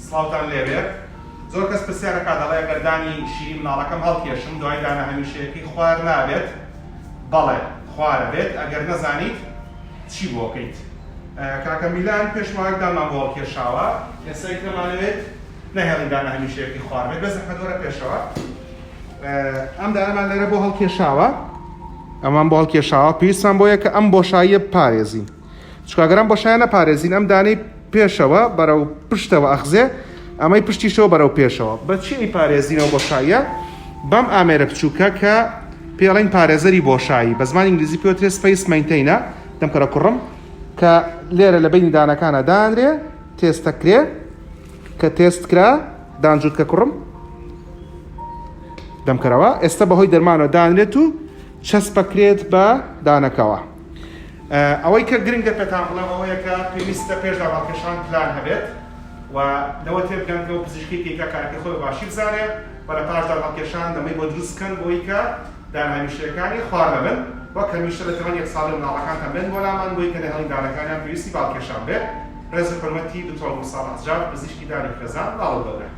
سڵاوتان لێبێ زۆر کەس پرسیار ئەکات دەڵێ ئەگەر دانی شیری مناڵەکەم هەڵکێشم دوای دانە هەمیشەیەکەی خوار نابێت؟ بەڵێ خوارە بێت ئەگەر نەزانیت چی بۆ کەیت کاکە میلان پێش ماوەیەک دانمان بۆ هەڵکێشاوە ئێستا دەمانەوێت نەهێڵین دانە هەمیشەیەکەی خوار بێت بێ زەحمەت وەرە پێشەوە ئەم دانەمان لێرە بۆ هەڵکێشاوە ئەمان بۆ هەڵکێشاوە پێویستمان بۆیە کە ئەم بۆشاییە بپارێزین چونکە گەر ئەم بۆشایە نەپارێزین ئەم دانەی پێشەوە بەرەو پشتەوە ئەخزێ ئەمەی پشتیشەوە بەرەو پێشەوە بە چی ئەیپارێزینەوە بۆشاییە بەم ئامێرە بچووکە کە پێڵین پارێزەری بۆشایی بە زمانی ئینگلیزی پێوترێ space maintainer دەمکەرە کوڕم کە لێرە لە بینی دانەکانە دانرێ تێستەکرێ کە تێست کرا دانجووتکە کوڕم دەمکەرەوە ئێستا بەهۆی دەرمانەوە دانرێت و چەسپەکرێت بە دانەکەوە. ئەوەی کە گرنگە پێتان بڵێم ئەوەیە کە پێویستە پێش داواکێشان پلان هەبێت و لەوە تێبگەن کە ئەو پزیشکەی کە ئیکا کارەکەی خۆی بە باشی بزانێ و لە پاش داواکێشان دەمەی بۆ دروست بکەن بۆی کە دانە هەمیشەیەکانی خوار نەبن وەک هەمیشە لە تەمەن یەک ساڵی منداڵەکانتان بێن بۆ لامان بۆی کە نەهێڵین دانەکانیان پێویستی باڵکێشان بێت. ڕێز و حورمەتی دکتۆر گوڵ ساڵح جاف پزیشکی دانی خێزان منداڵ و گەورە.